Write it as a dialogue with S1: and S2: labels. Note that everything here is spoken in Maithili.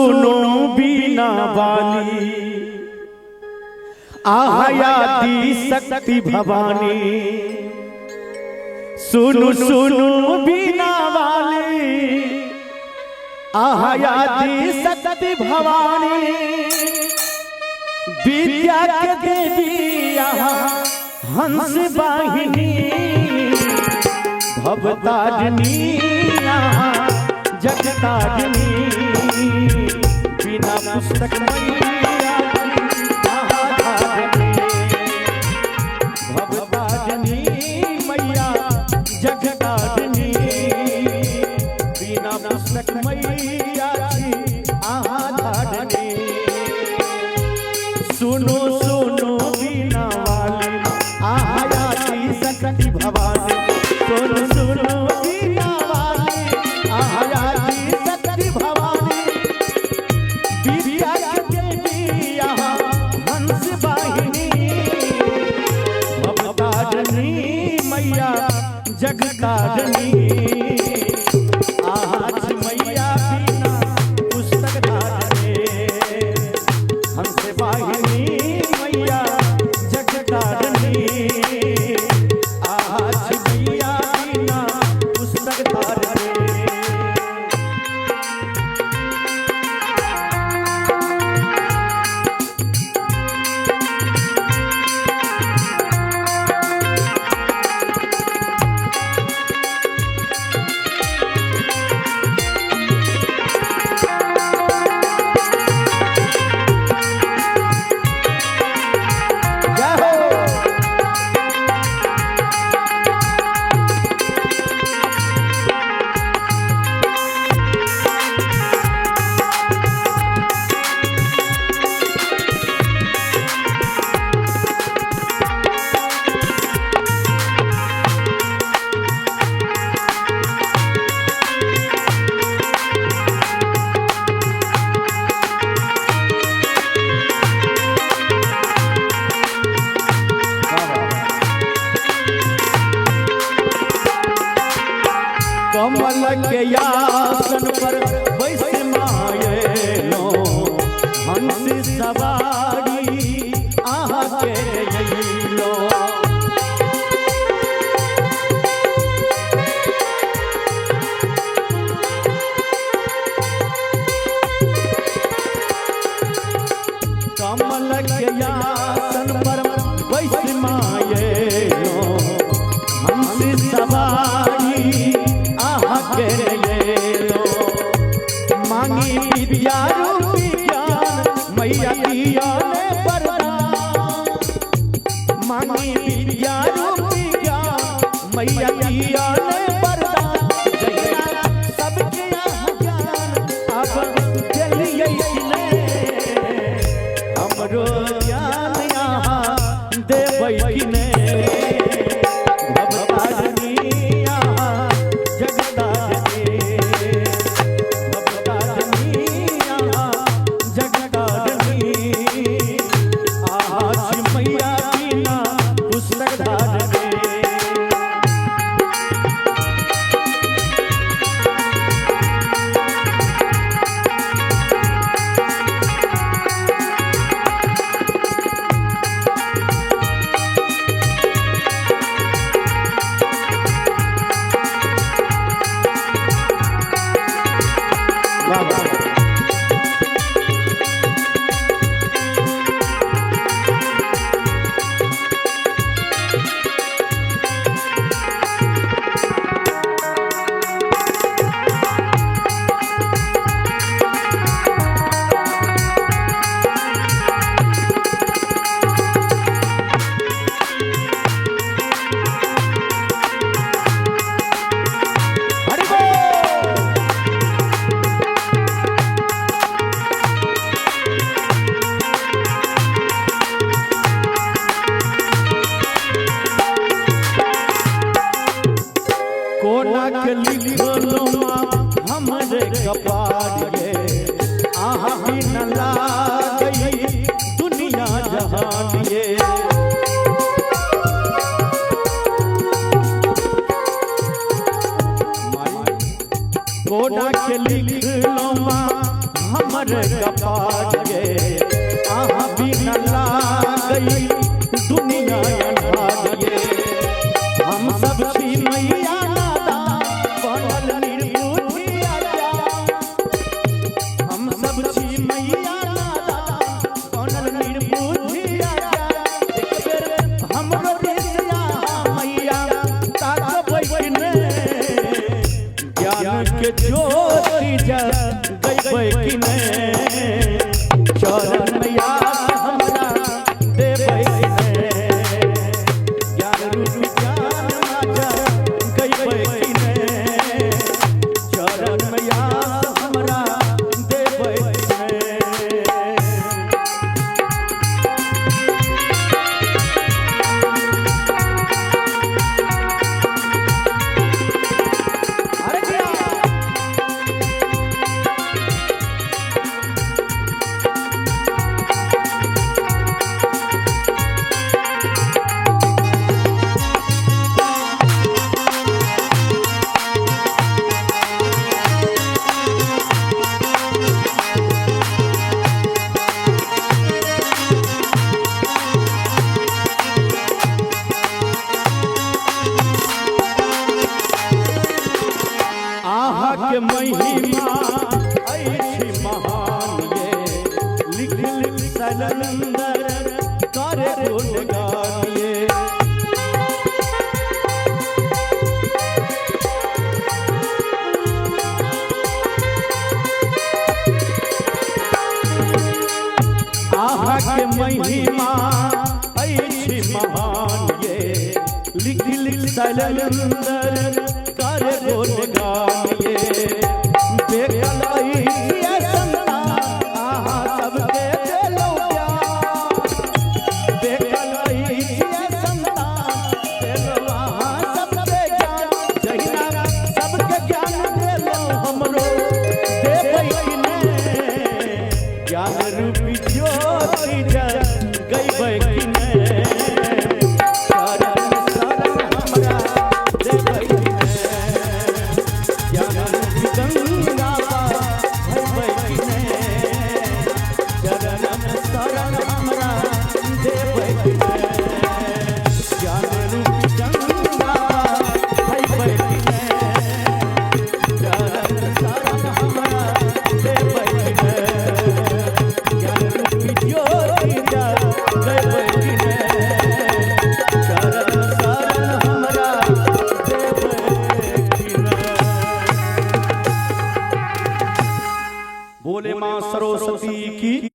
S1: सुनो बीना वाली आयादी शक्ति भवानी। सुनो सुनो बीना वाली आयादी शक्ति भवानी। विद्या के देवी हंस वाहिनी भवतारिणी जगतारिणी। बिना पुस्तक मैया भवतारिणी मैया जगतारिणी। बिना पुस्तक मैया आधारिणी। सुनो सुनो बीना वाली आयाती शक्ति भवानी। सुनो सुनो बीना वाली आयाती शक्ति भवानी। विद्या के देवी हंस वाहिनी भवतारिणी मैया जगतारिणी। आज मैया बिना पुस्तक धारणे हंस वाहिनी मैया जगतारिणी। आज मैया बिना पुस्तक धारणे। जय हो। कमल के आसन पर बैस मायलो हंस सवारी आहा के अइलो। कमल के आसन पर बैस मायलो हंस सवारी आहा के अइलो। मांगी विद्या रूपी ज्ञान मैया दिया ने वरदान। मांगी विद्या रूपी ज्ञान मैया दिया ने वरदान। जहिया सबके यहाँ ज्ञान अब देलियै ने हमरो ज्ञान यहाँ देबै कि ने। भवतारिणी यहाँ जगतारिणी। भवतारिणी यहाँ जगतारिणी। आज मैया बिना पुस्तक धारणे। वाह वाह। हरि बोल। कोना के लिखलो हमरे कपार ये आहा बिन लागई दुनिया जहान ये। कोना के लिखलो हमरे हमर कपार गे। अहाँ बिना लागै दुनिया अन्हार गे। हम सब छी मैया नादान बनल निर्बुद्धिया। हम सब छी मैया नादान बनल निर्बुद्धिया। एक बेर हमरो दिसिया मैया ताकबै कि ने, ज्ञान के ज्योति जगैबै कि ने, चरण मैया हमरा देबै कि ने, ज्ञान रूपी ज्ञान जगैबै कि ने, चरण मैया हमरा देबै कि ने। अरे जिया। आहा के महिमा अछि महान ये, लिख लिख सलंदर करे गुणगान ये। आहा के महिमा अछि महान ये, लिख लिख सलंदर करे गुणगान ये। बेकल अछि संतान आहा सबके देलौ प्यार। बेकल अछि संतान देलौ आहा सबके ज्ञान। जहिना सबके ज्ञान देलौ हमरो देबै कि ने, ज्ञान रूपी ज्योति जगैबै कि ने, चरण शरण हमरा देबै कि ने, ज्ञान रूपी गंगा भरबै कि ने, चरण शरण हमरा देबै कि ने, ज्ञान रूपी गंगा भरबै कि ने, चरण शरण हमरा देबै कि ने, ज्ञान रूपी ज्योति जगैबै कि ने, चरण शरण हमरा देबै कि ने। बोले मां सरस्वती की।